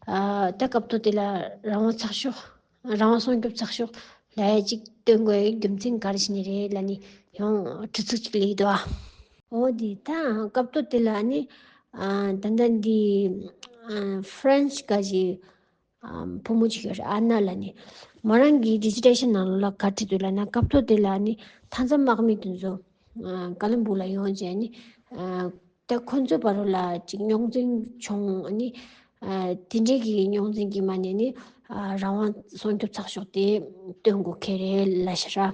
ཨ་ད་སྐབས་ཐོག་དེ་ལ་རང་དབང་ཚགས་ཤོག་རང་དབང་སྲུང་སྐྱོབ་ཚགས་ཤོག་ལབ་ཡ་ཅིག་བཏོན་དགོས་ཡ་རྒྱུ་མཚན་ག་རེ་བྱས་ནས་རེད་ལབ་ནས་ཡང་དྲི་ཚིག་ཅིག་སླེབས་འདུག་ཨ། འོ་དེ་ད་སྐབས་ཐོག་དེ་ལ་ནི་ཨ་ད་ལྟ་འདི་ཨ་ཧྥ་རན་སི་ག་ཅིག་ཨ་བུ་མོ་ཅིག་ཡོད་རེད། ཨ་ན་ལབ་ནས། མོ་རང་གི་ཌི་སི་ཊར་ཊེ་ཤན་ནང་ལོགས་ལ་ག་བྲིས་འདུག་ལབ་ན། སྐབས་ཐོག་དེ་ལ་ནི་མཐའ་མཚམས་དམག་མི་དེ་ཚོ་ཨ་ཀ་ལོན་སྦུག་ལ་ཡོང་བྱས་ནི་ཨ་ད་ཁོ་ཚོའི་བར་ལ་ཅིག་རྙོག་འཛིང་བྱུང་ནི། ཨ་དེ་འདྲའི་གི་རྙོག་འཛིང་གི་མ་ནས་ནི་ཨ་རང་དབང་སྲུང་སྐྱོབ་ཚགས་ཤོག་དེ་བཏོན་དགོས་ཁེལ་རེད་ལབ་ཤག་ར།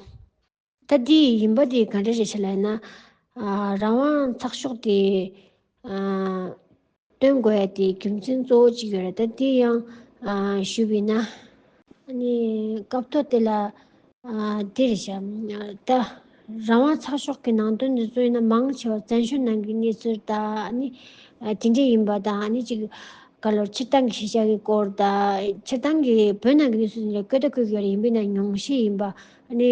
ད་འདི་ཡིན་པ་དེ་ག་འདྲ་རེད་ཤག་ལབ་ན། ཨ་རང་དབང་ཚགས་ཤོག་དེ་ཨ་བཏོན་དགོས་ཡ་དེ་རྒྱུ་མཚན་གཙོ་བོ་གཅིག་ཡོད་རེད། ད་དེ་ཡང་ཨ་ཞུས་པ་ཡིན་ན། ཨ་ནི་སྐབས་ཐོག་དེ་ལ་ཨ་དེ་རེད་ཤག་ད་རང་དབང་ཚགས་ཤོག་གི་ནང་དོན་འདི་ཚོ་ཡིན་ན་མང་ཆེ་བ་བཙན་བྱོལ་ནང་གི་གནས་ཚུལ་དང་། ཨ་ནི་ཨ་དེ་འདྲ་ཡིན་པ་དང་། ཨ་ནི་ཅིག་ག་ལོར་སྤྱིར་བཏང་གི་གཞིས་ཆགས་ཀྱི་སྐོར་དང་། སྤྱིར་བཏང་གི་བོད་ནང་གི་གནས་ཚུལ་འདི་ལ་བཀོད་ད་བཀོད་ཀྱི་ཡོད་རེད། ཡིན་པས་ན་ཉུང་ཤས་ཡིན་པ། ནི་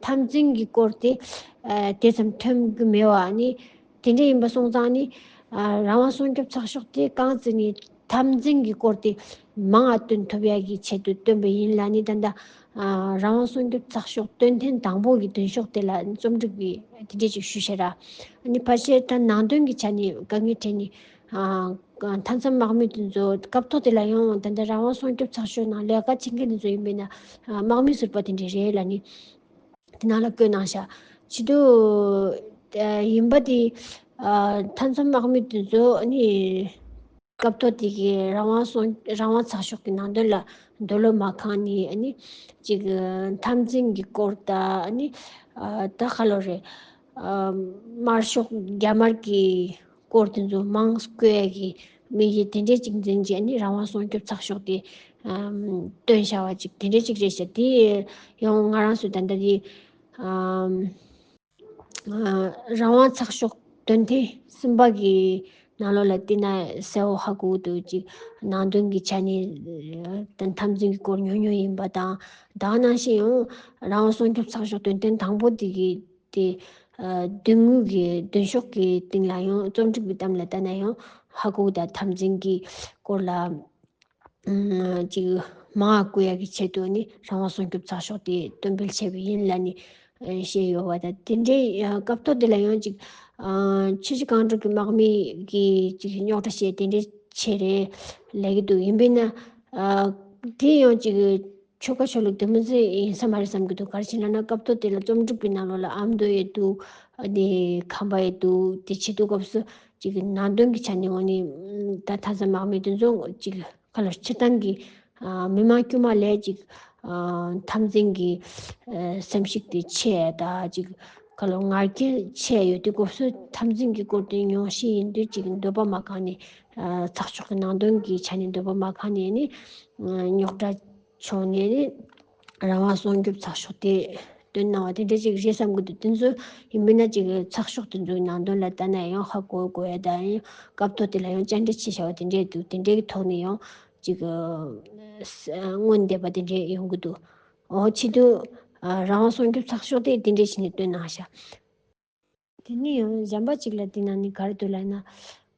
འཐབ་འཛིང་གི་སྐོར་དེ་ཨ་དེ་ཙམ་ཐོན་གི་མེད་པ། ནི་དེ་འདྲ་ཡིན་པ་སོང་ཙང་ནི་ཨ་རང་དབང་སྲུང་སྐྱོབ་ཚགས་ཤོག་དེ་རྐང་བཙུགས་ནས་འཐབ་འཛིང་གི་སྐོར་དེ་མང་ང་བཏོན་ཐུབ་ཡ་གི་ཆེད་དུ་བཏོན་པ་ཡིན་ལ། ནི་ད་ལྟ་ཨ་རང་དབང་སྲུང་སྐྱོབ་ཚགས་ཤོག་བཏོན་ཐེངས་དང་པོ་གི་མདུན་ཤོག་དེ་ལ་རྩོམ་སྒྲིག་པས་དེ་འདྲས་ཅིག་ཞུས་བྱས་ར། ནི་ཕལ་ཆེར་ད་ནང་དོན་གྱི་ཆ་ནས་དཀའ་ངལ་འཕྲད་ནི་ཨ་མཐའ་མཚམས་དམག་མི་དེ་ཚོ་སྐབས་ཐོག་དེ་ལ་ཡང་ད་ལྟ་རང་དབང་སྲུང་སྐྱོབ་ཚགས་ཤོག་ནང་ལས་ཀ་བྱེད་མཁན་དེ་ཚོ་ཡིན་པས་ན་ཨ་དམག་མི་ཟུར་པ་དེ་འདྲས་རེད་ལ། ནི་དེ་ནང་ལ་བཀོད་གནང་ཤག་བྱེད་དུས་ཨ་ཡིན་པ་དེ་ཨ་མཐའ་མཚམས་དམག་མི་དེ་ཚོ་ནི་སྐབས་ཐོག་དེ་གི་རང་དབང་སྲུང་རང་དབང་ཚགས་ཤོག་གི་ནང་དོན་ལ་འདོད་བློ་མ་ཁེངས་ནས། ཨ་ནི་ཅིག་འཐབ་འཛིང་གི་སྐོར་དང་། ཨ་ནི་ཨ་ད་ག་ལོ་རེད། ཨ་དམར་ཤོག་རྒྱ་དམར་གྱི་སྐོར་དེ་ཚོ་མང་བཀོད་ཡ་གི་དམིགས་ཡུལ་དེ་འདྲས་ཅིག་འཛིན་བྱས་ནི་རང་དབང་སྲུང་སྐྱོབ་ཚགས་ཤོག་དེ་ཨམ་བཏོན་བཞག་པ་ཅིག་དེ་འདྲས་ཅིག་རེད་ཤག་དེ་ཡང་ང་རང་ཚོ་ད་ལྟ་དེ་ཨམ་ཨ་རང་དབང་ཚགས་ཤོག་བཏོན་ཐེངས་གསུམ་པ་གི་ནང་ལོགས་ལ་བལྟས་ན་གསལ་བོ་ཧ་གོ་གི་འདུག་ཅིག་ནང་དོན་གྱི་ཆ་ནས་ཨ་འཐབ་འཛིང་གི་སྐོར་ཉུང་ཉུང་ཡིན་པ་དང་། ད་ག་ནང་བཞིན་ཡང་རང་དབང་སྲུང་སྐྱོབ་ཚགས་ཤོག་བཏོན་ཐེངས་དང་པོ་དེ་གི་དེ་ཨ་མདུན་ངོས་ཀྱི་མདུན་ཤོག་གི་སྟེང་ལ་ཡང་རྩོམ་སྒྲིག་པའི་གཏམ་ལ་ལྟ་ན་ཡང་ཧ་གོ་གི། ད་འཐབ་འཛིང་གི་སྐོར་ལ་ཨམ་ཅིག་མང་བ་བཀོད་ཡ་གི་ཆེད་དུ་ནི་རང་དབང་སྲུང་སྐྱོབ་ཚགས་ཤོག་དེ་གཏན་འབེབས་བྱས་པ་ཡིན་ལ་ནི་ཨ་བཤད་ཡོད་པ་དང་། དེ་འདྲའི་ཨ་སྐབས་ཐོག་དེ་ལ་ཡང་ཅིག་ཨ་ཆུ་བཞི་སྒང་དྲུག་གི་དམག་མི་གི་ཅིག་རྙོག་དྲ་བཤད་དེ་འདྲའི་བྱས་རེད་ལབ་ཀྱི་འདུག་ཡིན་པས་ན་ཨ་དེ་ཡང་ཅིག་ཆོལ་ཁ་ཆོས་ལུགས་དེ་མོ་ཟིག་ཡིན་ས་མ་རེད་བསམ་གྱི་འདུག་ག་རེ་བྱས་ན་ན་སྐབས་ཐོག་དེ་ལ་རྩོམ་སྒྲིག་པའི་ནང་ལོགས་ལ་ཨ་མདོ་ཡོད་འདུག་ཨ་ནི་ཁམས་པ་ཡོད་འདུག་དེ་བྱེད་དུས་སྐབས་སུ་ཅིག་ནང་དོན་གྱི་ཆ་ནས་འོ་ནི་ད་མཐའ་མཚམས་དམག་མི་དེ་ཚོ་ཅིག་ག་ལ་སྤྱིར་བཏང་གི་ཨ་མི་མང་དཀྱུས་མ་ལ་ཅིག་ཨ་འཐབ་འཛིང་གི་ཨ་སེམས་ཤུགས་དེ་ཆེ་ད་ཅིག་ག་ལ་ང་རྒྱལ་ཆེ་ཡོད་དུས་སྐབས་སུ་འཐབ་འཛིང་གི་སྐོར་དེ་ཉུང་ཤས་ཡིན་དུས་ཅིག་འདོད་པ་མ་ཁེངས་ནས་ཨ་ཚགས་ཤོག་གི་ནང་དོན་གྱི་ཆ་ནས་འདོད་པ་མ་ཁེངས་ནས་ནི་ཨ་རྙོག་དྲ་བྱུང་ནས་ནི་རང་དབང་སྲུང་སྐྱོབ་ཚགས་ཤོག་དེ་བཏོན་གནང་བ་དེ་འདྲ་ཅིག་རེད་བསམ་གྱི་འདུག་དེ་ཚོ་ཡིན་པས་ན་ཅིག་ཚགས་ཤོག་དེ་ཚོའི་ནང་དོན་ལ་ལྟ་ན་ཡང་ཧ་གོ་གོ་ཡ་དང་། ཡང་སྐབས་ཐོག་དེ་ལ་ཡང་བཅར་འདྲི་བྱས་བཞག་པ་དེ་འདྲས་འདུག་དེ་འདྲའི་ཐོག་ནས་ཡང་ཅིག་ཨ་སྔོན་འདེབས་པ་དེ་འདྲས་ཡོང་གི་འདུག་འོ་བྱེད་དུས་ཨ་རང་དབང་སྲུང་སྐྱོབ་ཚགས་ཤོག་དེ་དེ་འདྲས་བྱས་ནས་བཏོན་གནང་ཤག་དེ་ནས་ཡང་གཞན་པ་ཅིག་ལ་བལྟས་ན་ནི་ག་རེ་འདུག་ལབ་ན།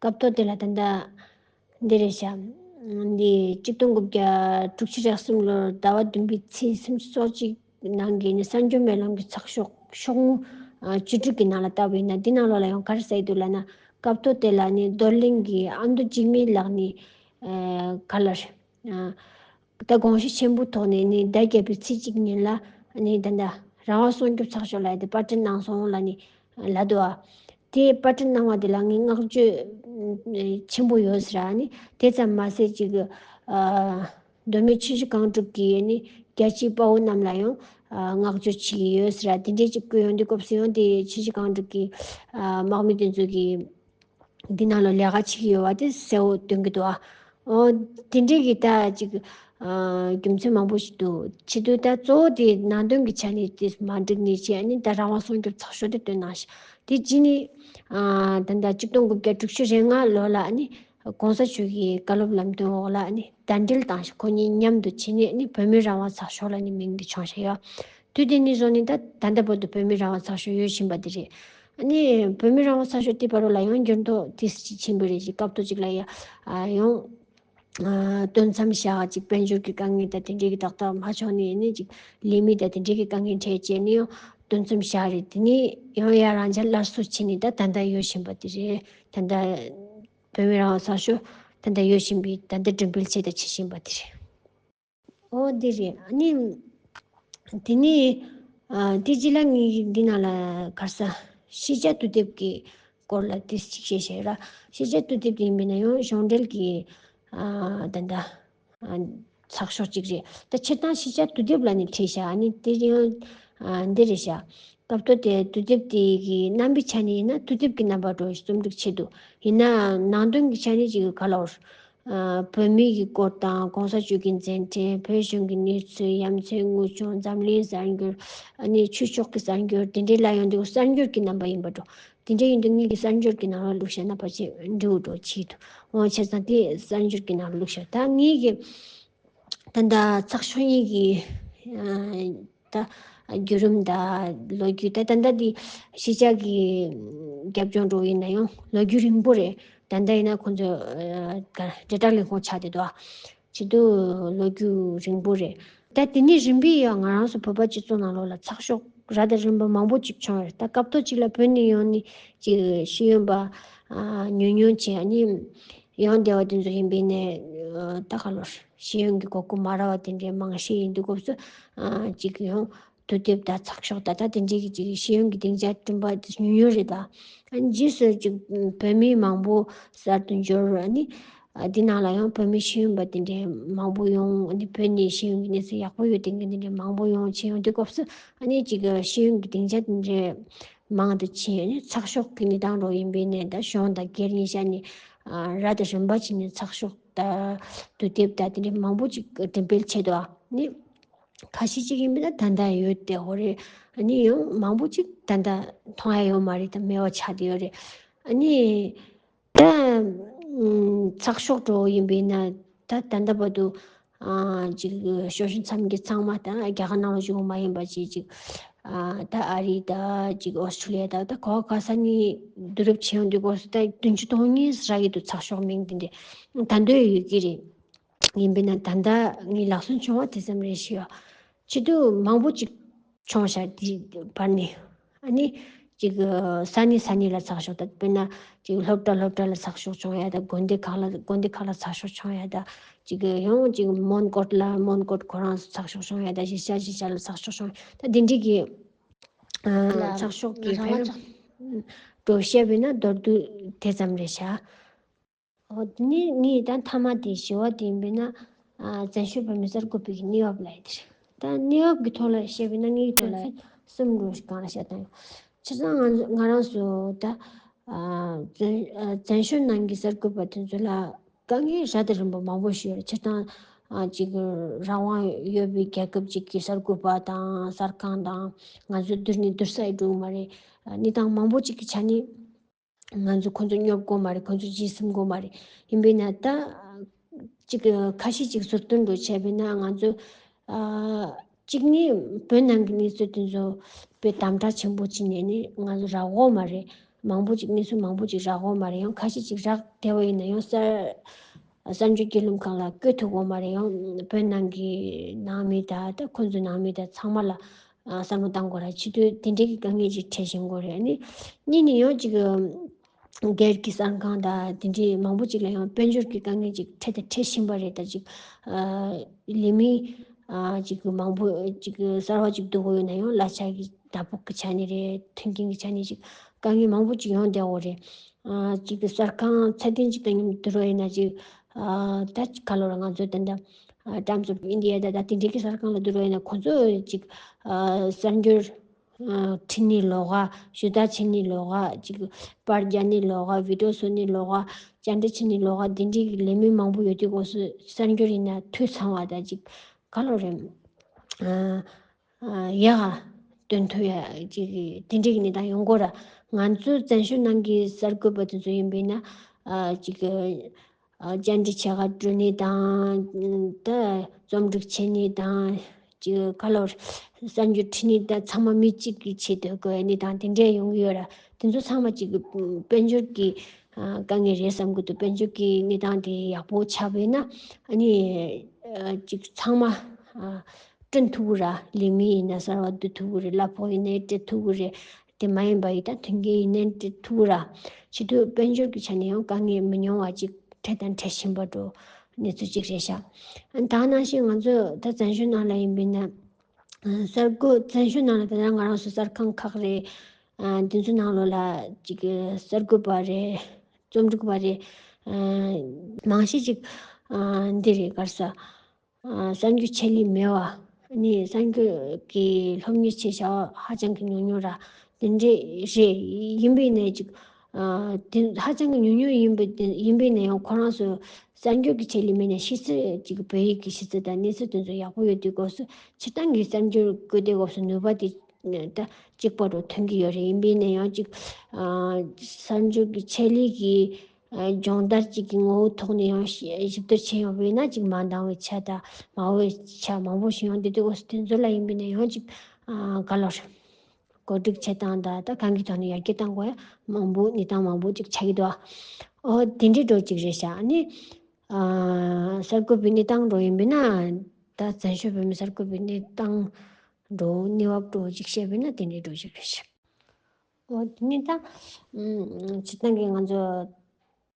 སྐབས་ཐོག་དེ་ལ་ད་ལྟ་འདི་རེད་ཤག་འདི་གཅིག་སྟོང་དགུ་བརྒྱ་དྲུག་ཅུ་རེ་གསུམ་ལོར་ཟླ་བ་བདུན་པའི་ཚེས་སུམ་ཅུ་སོ་གཅིག་ནང་གི་ནི་གསར་འགྱུར་སྨོན་ལམ་གྱི་ཚགས་ཤོག་ཤོག་ངོས་ཨ་བཅུ་དྲུག་གི་ནང་ལ་བལྟས་པ་ཡིན་ན། འདི་ནང་ལོགས་ལ་ཡང་ག་རེ་གསལ་འདུག་ལབ་ན། སྐབས་ཐོག་དེ་ལ་ནི་རྡོར་གླིང་གི་ཨ་མདོ་འཇིགས་མེད་ལགས་ནི་ཨ་ག་ལ་རེད། ཨ་ད་དགོངས་ཞུ་ཆེན་པོའི་ཐོག་ནས་ནི་ཟླ་བརྒྱད་པའི་ཚེས་གཅིག་ཉིན་ལ་ནི་ད་ལྟ་རང་དབང་སྲུང་སྐྱོབ་ཚགས་ཤོག་ལ་དེ་པར་སྐྲུན་གནང་སོང་ལབ་ནི་ལབ་འདུག་ཨ། དེ་པར་སྐྲུན་གནང་བ་དེ་ལ་ངས་བསྔགས་བརྗོད་ཆེན་པོ་ཡོད་ཟེར་ཨ་ནི། དེ་ཙམ་མ་ཟད་ཅིག་ཨ་མདོ་སྨད་ཆུ་བཞི་སྒང་དྲུག་གི་ནི་རྒྱལ་གཅེས་དཔའ་བོ་རྣམས་ལ་ཡང་ཨ་བསྔགས་བརྗོད་བྱེད་ཀྱི་ཡོད་ཟེར་ཨ། དེ་འདྲས་ཅིག་བཀོད་ཡོང་དུས་སྐབས་སུ་ཡང་དེ་ཆུ་བཞི་སྒང་དྲུག་གི་ཨ་དམག་མི་དེ་ཚོ་གི་འདི་ནང་ལ་ལས་ཀ་བྱེད་ཀྱི་ཡོད་པ་དེ་གསལ་བོ་སྟོན་གྱི་འདུག་ཨ། འོ་དེ་འདྲའི་གི་ད་ཅིག་ཨ་རྒྱུ་མཚན་མང་པོ་ཞིག་འདུག་བྱེད་དུས་ད་གཙོ་བོ་དེ་ནང་དོན་གྱི་ཆ་ནས་དེ་མ་འགྲིག་ནས་བྱས་ནི་ད་རང་དབང་སྲུང་སྐྱོབ་ཚགས་ཤོག་དེ་བཏོན་གནང་ཤག་དེ་རྗེས་ནི་ཨ་ད་ལྟ་གཅིག་སྟོང་དགུ་བརྒྱ་དྲུག་ཅུ་རེ་ལྔ་ལོ་ལ་ནི་གོང་ས་མཆོག་གི་བཀའ་སློབ་ལམ་སྟོན་འོག་ལ་ནི་གདན་འདྲེན་བཏང་ཤག་ཁོ་གཉིས་མཉམ་དུ་བྱས་ནས་ནི་བོད་མིའི་རང་དབང་ཚགས་ཤོག་ལ་ནི་མིང་དེ་བྱུང་ཤག་ཡ། དུས་དེ་ནས་བཟུང་ནས་ད་ད་ལྟ་བར་དུ་བོད་མིའི་རང་དབང་ཚགས་ཤོག་ཡོད་བཞིན་པ་དེ་རེད། ཨ་ནི་བོད་མིའི་རང་དབང་ཚགས་ཤོག་དེ་བར་དུ་ལ་ཡང་འགྱུར་ལྡོག་དེ་ཅིག་ཕྱིན་པ་རེད། ཅིག་སྐབས་ཐོག་ཅིག་ལ་ཡ་ཨ་ཡང་ཨ་སྟོན་མཚམས་བཞག་ཅིག་དཔལ་འབྱོར་གྱི་དཀའ་ངལ་དང་དེ་འདྲའི་གི་ཏག་ཏག་མ་བྱུང་ནས་ནི་ཅིག་ལས་མི་དང་དེ་འདྲའི་གི་དཀའ་ངལ་འཕྲད་བྱས་ནས་ཡང་སྟོན་མཚམས་བཞག་རེད། དེ་ནས་ཡང་ཡ་རང་ཅག་སླར་གསོ་བྱས་ནས་ད་ད་ལྟ་ཡོད་བཞིན་པ་དེ་རེད། ད་ལྟ་བོད་མིའི་རང་དབང་ཚགས་ཤོག་ད་ལྟ་ཡོད་བཞིན་པའི་ད་ལྟ་སྒྲིམ་སྤེལ་བྱས་དང་བྱེད་བཞིན་པ་དེ་རེད། ཨོ་འདི་རེད། ཨ་ནི་དེ་ནི་ཨ་དེ་རྗེས་ལ་ངས་འདི་ནང་ལ་ག་རེ་ཟ་ཤེས་བྱ་དུས་དེབ་ཀྱི་སྐོར་ལ་ཏོག་ཙམ་ཅིག་བཤད་བཤད་ར། ཤེས་བྱ་དུས་དེབ་དེ་ཡིན་པས་ན་ཡང་གཞུང་འབྲེལ་གྱི་ཨ་ད་ལྟ་ཨ་ཚགས་ཤོག་ཅིག་རེད། ད་སྤྱིར་བཏང་ཤེས་བྱ་དུས་དེབ་ལབ་ནས་བྲིས་བཞག་ཨ་ནི་དེ་ཡང་ཨ་འདི་རེད་བཞག་སྐབས་ཐོག་དེ་དུས་དེབ་དེ་གི་རྣམ་པའི་ཆ་ནས་ཡིན་ན་དུས་དེབ་ཀྱི་རྣམ་པ་འདྲ་བོ་ཞིག་རྩོམ་སྒྲིག་བྱས་འདུག་ཡིན་ནའང་ནང་དོན་གྱི་ཆ་ནས་ཅིག་ག་ལ་བར། ཨ་བོད་མི་ཡི་སྐོར་དང་གོང་ས་མཆོག་གི་མཛད་འཕྲིན། བོད་གཞུང་གི་གནས་ཚུལ། ཡ་མཚན་དངོས་བྱུང་། འཛམ་གླིང་གསར་འགྱུར། ཨ་ནི་ཆོས་ཕྱོགས་ཀྱི་གསར་འགྱུར་དེ་འདྲའི་ལ་ཡོང་དུས་གསར་འགྱུར་གྱི་རྣམ་པ་ཡིན་པ་འདྲ། དེ་འདྲ་ཡིན་དུས་ངེད་ཀྱི་གསར་འགྱུར་གྱི་ནང་ལ་བླུགས་བཞག་ན་ཕལ་ཆེར་འགྲིག་འགྲོ་བྱེད་འདུག་འོ་བྱས་ཙང་དེ་གསར་འགྱུར་གྱི་ནང་ལ་བླུགས་བཞག་ད་ངེད་ཀྱི་ད་ལྟ་ཚགས་ཤོག་གཉིས་ཀྱི་ཨ་ད་ བརྒྱུད་རིམ་དང་ལོ་རྒྱུས་ད་ད་ལྟ་འདི་གཞིས་ཆགས་ཀྱི་རྒྱབ་ལྗོངས་འགྲོ་ཡིན་ན་ཡང་ལོ་རྒྱུས་རིང་པོ་རེད། ད་ལྟ་ཡིན་ན་ཁོང་ཚོ་ཨ་ག་འབྲེལ་ཐག་ལས་ཁུངས་ཆགས་བསྡད་འདུག་ཨ། བྱེད་དུས་ལོ་རྒྱུས་རིང་པོ་རེད། ད་དེ་ནས་རིམ་པས་ཡང་ང་རང་ཚོ་བོད་པ་སྤྱི་ཚོགས་ནང་ལོགས་ལ་ཚགས་ཤོག་རབ་དང་རིམ་པ་མང་པོ་ཅིག་བྱུང་བ་རེད། ད་སྐབས་ཐོག་ཅིག་ལ་བོད་ནས་ཡོང་ནས་ཅིག་ཤེས་ཡོན་པ་ཨ་ཉུང་ཉུང་བྱས་ཨ་ནི་ཡང་སྡེ་བ་དེ་ཚོ་ཡིན་པའི་ནས་ད་ག་ལོར་ཤེས་ཡོན་གྱི་གོ་སྐབས་མ་རག་པ་དེ་འདྲའི་མང་ཤས་ཡིན་དུས་སྐབས་སུ་ཨ་ཅིག་ཡང་དུས་དེབ་དང་ཚགས་ཤོག་ད་ལྟ་དེ་འདྲའི་གི་ཅིག་ཤེས་ཡོན་གྱི་སྡིངས་ཆ་བསྐྲུན་པ་དེ་ཉུང་ཉུང་རེད། ད་ཨ་ནི་རྗེས་སུ་ཅིག་བོད་མི་མང་པོ་གསར་དུ་འབྱོར་ཨ་ནི། ཨ་འདི་ནང་ལ་ཡང་བོད་མི་ཤེས་ཡོན་པ་དེ་འདྲའི་མང་པོ་ཡོང་། ཨ་ནི་བོད་ནས་ཤེས་ཡོན་གྱི་གནས་ཚུལ་ཡག་པོ་ཡོད་མཁན་དེ་འདྲའི་མང་པོ་ཡོང་ཕྱིན་ཡོང་དུས་སྐབས་སུ་ཨ་ནི་ཅིག་ཤེས་ཡོན་གྱི་སྡིངས་ཆ་དེ་འདྲའི་མང་དུ་ཕྱིན། ཨ་ནི་ཚགས་ཤོག་གི་གནས་སྟངས་རོགས་ཡིན་པའི་ནས་ད་གཞུང་དང་སྒེར་གཉིས་ཆ་ནས་ཨ་རབ་དང་རིམ་པ་བྱས་ནས་ཚགས་ཤོག་དང་དུས་དེབ་དང་དེ་འདྲའི་མང་པོ་ཅིག་འགྲེམས་སྤེལ་བྱས་འདུག་ཨ་ནི་ཁ་ཤས་ཅིག་ཡིན་པ་ན་ད་ལྟ་ཡོད་དེ་འོ་རེད། ཨ་ནི་ཡང་མང་པོ་ཅིག་ད་ལྟ་མཐོང་ཡ་ཡོད་མ་རེད། ད་མེད་པ་ཆགས་བསྡད་ཡོད་རེད། ཨ་ནི། ད་ཚགས་ཤོག་འདྲ་བོ་ཡིན་པས་ན་ད་ད་ལྟ་བར་དུ་ཨ་ཅིག་ཤོག་ཤིང་མཚམས་ཀྱི་ཚང་མ་ད་རྒྱ་གར་ནང་ལ་བཞུགས་པ་མ་ཡིན་པ་ཅིག་ཅིག་ཨ་ད་ཨ་རི་ད་ཅིག་ཨོ་སི་ཁྲུ་ལི་ཡ་ད་ད་ག་བ་ག་ས་ནས་བསྡུ་རུབ་བྱེད་ཡོང་དུས་སྐབས་སུ་ད་བདུན་ཅུ་དོན་གཉིས་རག་གི་འདུག་ཚགས་ཤོག་མིང་དེ་འདྲ་ད་འདོད་ཡོད་ཀྱི་རེད། ཡིན་པས་ན་ད་ལྟ་ངས་ལག་སོན་བྱུང་བ་དེ་ཙམ་རེད་ཤག་བྱེད་དུས་མང་པོ་ཅིག་བྱུང་ཤག་དེ་བར་ནས། ཨ་ནི་ཅིག་ས་གནས་ས་གནས་ལ་ཚགས་ཤོག་ད་དཔེར་ན་ཅིག་སློབ་གྲྭ་སློབ་གྲྭ་ལ་ཚགས་ཤོག་བྱུང་ཡ་ད་དགོན་སྡེ་ཁག་ལ་དགོན་སྡེ་ཁག་ལ་ཚགས་ཤོག་བྱུང་ཡ་ད་ཅིག་ཡང་ཅིག་མོན་གྷོ་ལ་མོན་གྷོ་ཁོ་རང་ཚགས་ཤོག་བྱུང་ཡ་ད་གཞིས་ཆགས་གཞིས་ཆགས་ལ་ཚགས་ཤོག་བྱུང་ཡ་ད་དེ་འདྲའི་གི་ཨ་ལ་ཚགས་ཤོག་གི་ང་རང་ཕན་ཚགས་འགྲོ་བཤད་པས་ན་མདོར་བསྡུས་དེ་ཙམ་རེད་ཤག་འོ་དེ་ནས་ངས་ད་མཐའ་མ་དེ་བཞི་བ་དེ་ཡིན་པས་ན། ཨ་བཙན་བྱོལ་བོད་མི་གསར་འགོད་པའི་གནས་བབ་ལབ་ཡ་དེ་རེད། ད་གནས་བབ་ཀྱི་ཐོག་ལ་བཤད་པས་ན་ངའི་ཐོག་ལ་གསུམ་འགྲོ་ཞིག་གང་ལ་བཤད་སྟངས་ཡོད། སྤྱིར་བཏང་ང་ང་རང་ཚོ་ད་ཨ་བཙན་བཙན་བྱོལ་ནང་གི་གསར་འགོད་པ་དེ་ཚོ་ལ་དཀའ་ངལ་རབ་དང་རིམ་པ་མང་པོ་ཞིག་ཡོད་རེད། སྤྱིར་བཏང་ཨ་ཅིག་རང་དབང་ཡོད་པའི་རྒྱལ་ཁབ་ཅིག་གི་གསར་འགོད་པ་དང་གསར་ཁང་དང་ང་ཚོ་བསྡུར་ནས་བསྡུར་ས་ཡི་འགྲོ་གི་མ་རེད། གནས་སྟངས་མང་པོ་ཅིག་གི་ཆ་ནས། ང་ཚོ་ཁོ་ཚོ་སྙོབ་དགོས་མ་རེད། ཁོ་ཚོ་རྗེས་ཟིན་དགོས་མ་རེད། ཡིན་པས་ན་ད་ཅིག་ཁ་ཤས་ཅིག་ཟུར་བསྟོན་འགྲོ་བྱས་པས་ན་ང་ཚོ་ཨ་གཅིག་ནི་བོད་ནང་གི་གནས་ཚུལ་དེ་ཚོ་དཔེ་དམ་དྲག་ཆེན་པོ་བྱས་ནས་ནི་ང་ཚོ་རག་གོ་མ་རེད། མང་པོ་ཅིག་གནས་ཚུལ་མང་པོ་ཅིག་རག་གོ་མ་རེད། ཡང་ཁ་ཤས་ཅིག་རག་བསྡད་པ་ཡིན་ན་ཡང་གསར་གསར་འགྱུར་བརྒྱུད་ལམ་ཁག་ལ་བཀོད་ཐུབ་གོ་མ་རེད། ཡང་བོད་ནང་གི་ནང་མི་དང་ད་ཁོ་ཚོའི་ནང་མི་དང་ཚང་མ་ལ་ཨ་བསམ་བློ་བཏང་དགོས་ར། བྱེད་དུས་དེ་འདྲའི་གི་དཀའ་ངལ་ཅིག་འཕྲད་བཞིན་གོ་རེད། ཨ་ནི་གཉིས་ནི་ཡང་ཅིག་སྒེར་གྱི་གསར་ཁང་དང་དེ་འདྲའི་མང་པོ་ཅིག་ལ་ཡང་དཔལ་འབྱོར་གྱི་དཀའ་ངལ་ཅིག་འཕྲད་དང་འཕྲད་བཞིན་པ་རེད། ད་ཅིག་ཨ་ལས་མི་ཨ་ཅིག་མང་པོ་ཅིག་གསར་བ་ཅིག་བསྡུ་དགོས་ཡོད་ན་ཡང་གླ་ཆ་གི་ཟླ་ཕོགས་ཀྱི་ཆ་ནས་རེད། མཐུན་རྐྱེན་གྱི་ཆ་ནས་ཅིག་དཀའ་ངལ་མང་པོ་ཅིག་ཡོང་བསྡད་ཡོད་རེད། ཨ་ཅིག་གསར་ཁང་ཚད་ལྡན་ཅིག་དང་མཉམ་དུ་བསྡུར་བ་ཡིན་ན་ཅིག་ཨ་ད་ག་ལོར་ང་ཚོ་ད་ལྟ་ཨ་Times of India ད་ད་དེ་འདྲའི་གི་གསར་ཁང་ལ་བསྡུར་བ་ཡིན་ན་ཁོང་ཚོ་ཅིག་ཨ་གསར་འགྱུར་ཨ་འབྲི་ནི་ལོགས་ཀ་ཞུ་དག་བྱེད་ནི་ལོགས་ཀ་ཅིག་པར་རྒྱག་ནི་ལོགས་ཀ་བི་ཌི་ཡོ་བཟོ་ནི་ལོགས་ཀ་བཅར་འདྲི་བྱེད་ནི་ལོགས་ཀ་དེ་འདྲའི་གི་ལས་མི་མང་པོ་ཡོད་དུས་སྐབས་སུ་གསར་འགྱུར་ཡིན་ན་འཐུས་ཚང་བ་ད་ཅིག་ག་ལོར་རེད། ཨ་ཡག་ག་སྟོན་ཐུབ་ཡ་ཅིག་དེ་འདྲའི་གི་གནས་སྟངས་ཡོང་གོ་ར། ང་ཚོ་བཙན་བྱོལ་ནང་གི་གསར་འགོད་པ་དེ་ཚོ་ཡིན་པས་ན་ཨ་ཅིག་ཨ་བཅར་འདྲི་བྱེད་ག་འགྲོ་ནི་དང་ད་རྩོམ་སྒྲིག་བྱེད་ནི་དང་ཅིག་ག་ལོར་གསར་འགྱུར་འབྲི་ནི་ད་ཚང་མ་མི་གཅིག་གི་ཆེད་དུ་དགོས་ནི་དང་དེ་འདྲའི་ཡོང་གི་ཡོད་ར། དེ་ཚོ་ཚང་མ་ཅིག་དཔལ་འབྱོར་གྱི་ཨ་དཀའ་ངལ་རེད་བསམ་གི་འདུག་དཔལ་འབྱོར་གྱི་གནས་སྟངས་དེ་ཡག་པོ་ཆགས་པས་ན་ཨ་ནི་ཨ་ཅིག་ཚང་མ་ཨ་བསྐྲུན་ཐུབ་ཀྱི་ར། ལས་མི་ཡིན་ན་གསར་བ་བསྡུ་ཐུབ་ཀྱི་རེད། གླ་ཕོགས་ཡིན་ནའི་སྤྲད་ཐུབ་ཀྱི་རེད། དེ་མ་ཡིན་པ་ཡིན་ད་མཐུན་རྐྱེན་ཡིན་ནའི་སྤྲད་ཐུབ་ཀྱི་ར། བྱེད་དུས་དཔལ་འབྱོར་གྱི་ཆ་ནས་ཡང་དཀའ་ངལ་མི་ཉུང་བ་ཅིག་འཕྲད་དང་འཕྲད་བཞིན་པ་འགྲོ་གནས་ཚུལ་ཅིག་རེད་ཤག་ད་ནང་བཞིན་ང་ཚོ་ད་བཙན་བྱོལ་ནང་ལ་ཡིན་པས་ན་གསར་འགོད་བཙན་བྱོལ་ནང་ལ་ད་ལྟ་ང་རང་ཚོ་གསར་ཁང་ཁག་རེད། ཨ་འདི་ཚོ་ནང་ལོགས་ལ་ཅིག་གསར་འགོད་པ་རེད། རྩོམ་སྒྲིག་པ་རེད། ཨ་མང་ཤས་ཅིག་ཨ་འདི་རེད་ག་རེ་ཟེར། ཨ་གསར་འགྱུར་ཆད་ལུས་མེད་པ། ཨ་ནི་གསར་འགྱུར་གྱི་སློབ་གཉེར་བྱེད་བྱ་བ་ཧ་ཅང་གི་ཉུང་ཉུང་ར། དེ་འདྲས་རེད། ཡིན་པས་ན་ཅིག་ཨ་དེ་ཧ་ཅང་གི་ཉུང་ཉུང་ཡིན་པ་དེ་ཡིན་པས་ན་ཡང་ཁོ་རང་ཚོ་གསར་འགྱུར་གྱི་ཆད་ལུས་མེད་ན་ཤེས་ཚད་ཅིག་བོད་ཡིག་གི་ཤེས་ཚད་དང་གནས་ཚུལ་དེ་ཚོ་ཡག་པོ་ཡོད་དུས་སྐབས་སུ་སྤྱིར་བཏང་གི་གསར་འགྱུར་བཀོད་དེ་སྐབས་སུ་ནུས་པ་དེ་ད་གཅིག་པ་རུ་ཐོན་གྱི་ཡོད་རེད། ཡིན་པས་ན་ཡང་ཅིག་ཨ་གསར་འགྱུར་གྱི་ཆད་ལུས་ཀྱི་ཨ་སྦྱོང་བརྡར་ཅིག་གི་ངོ་བོའི་ཐོག་ནས་ཡང་ཞིབ་བསྡུར་བྱས་ཡོང་བས་ན་ཅིག་མ་འདང་བའི་ཆ་དང་མ་འོས་ཆ་མང་པོ་ཞིག་ཡོང་། དེ་དུས་སྐབས་སུ་དེ་ཚོ་ལ་ཡིན་པས་ན་ཡང་ཅིག་ ཨ་ག་ལོར་གོ་སྒྲིག་བྱེད་སྟངས་དང་ད་གང་གི་ཐོག་ནས་ཡར་རྒྱས་གཏང་དགོས་ཡ་མང་པོ་གནས་སྟངས་མང་པོ་ཅིག་ཆགས་ཀྱི་འདུག་ཨོ་དེ་འདྲའི་འགྲོ་ཅིག་རེད་ཤག་ཨ་ནི་ཨ་གསར་འགོད་པའི་གནས་སྟངས་འགྲོ་ཡིན་པས་ན། ད་བཙན་བྱོལ་བོད་མི་གསར་འགོད་པའི་གནས་སྟངས་འགྲོ་གནས་བབ་འགྲོ་ཅིག་བཤད་པས་ན་དེ་འདྲའི་འགྲོ་ཅིག་རེད་ཤག་ཨོ་དེ་ནས་ད་ཨམ་སྤྱིར་བཏང་གི་ང་ཚོ་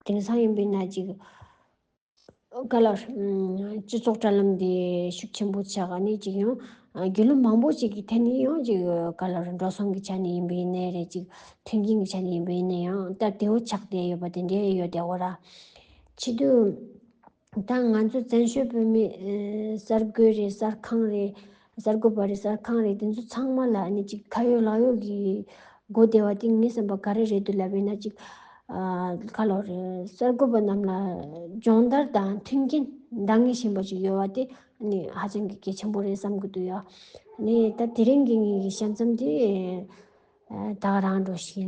དེང་སང་ཡིན་པས་ན་ཅིག་ག་ལ་ཨམ་སྤྱི་ཚོགས་དྲ་ལམ་འདི་ཤུགས་ཆེན་པོ་ཆགས་ནས་ཅིག་ཡང་ཨ་བརྒྱུད་ལམ་མང་པོ་ཅིག་གི་ཐད་ནས་ཡང་ཅིག་ག་ལ་འགྲོ་སོང་གི་ཆ་ནས་ཡིན་པས་ནའི་རེད། ཅིག་མཐུན་རྐྱེན་གྱི་ཆ་ནས་ཡིན་པས་ནའི་ཡང་སྟབས་བདེ་བོ་ཆགས་བསྡད་ཡོད་པ་དེ་འདྲའི་ཡོད་བསྡད་ཡོད་ར། བྱེད་དུས། ད་ང་ཚོ་བཙན་བྱོལ་བོད་མི་ཨེ་གསར་འགོད་རེད། གསར་ཁང་རེད། གསར་འགོད་པ་རེད། གསར་ཁང་རེད། དེ་ཚོ་ཚང་མ་ལ་ཨ་ནི་ཅིག་ཁ་ཡོད་ལག་ཡོད་ཀྱི་སྒོ་བདེ་བ་དེ་ངའི་བསམ་པ་ག་རེ་རེད་འདུག་ལབ་པས་ན་ཅིག་ཨ་ག་ལོ་རེད། གསར་འགོད་པ་རྣམས་ལ་སྦྱོང་བརྡར་དང་མཐུན་རྐྱེན་འདང་ངེས་བཞིན་པ་ཅིག་ཡོད་པ་དེ་ཨ་ནི་ཧ་ཅང་གི་གལ་ཆེན་པོ་རེད་བསམ་གྱི་འདུག་ཡ། ཨ་ནི་ད་དེ་རིང་གི་ངའི་གི་བཤད་མཚམས་དེ་ཨ་ད་ག་རང་འགྲོ་ཞིག་ཡིན།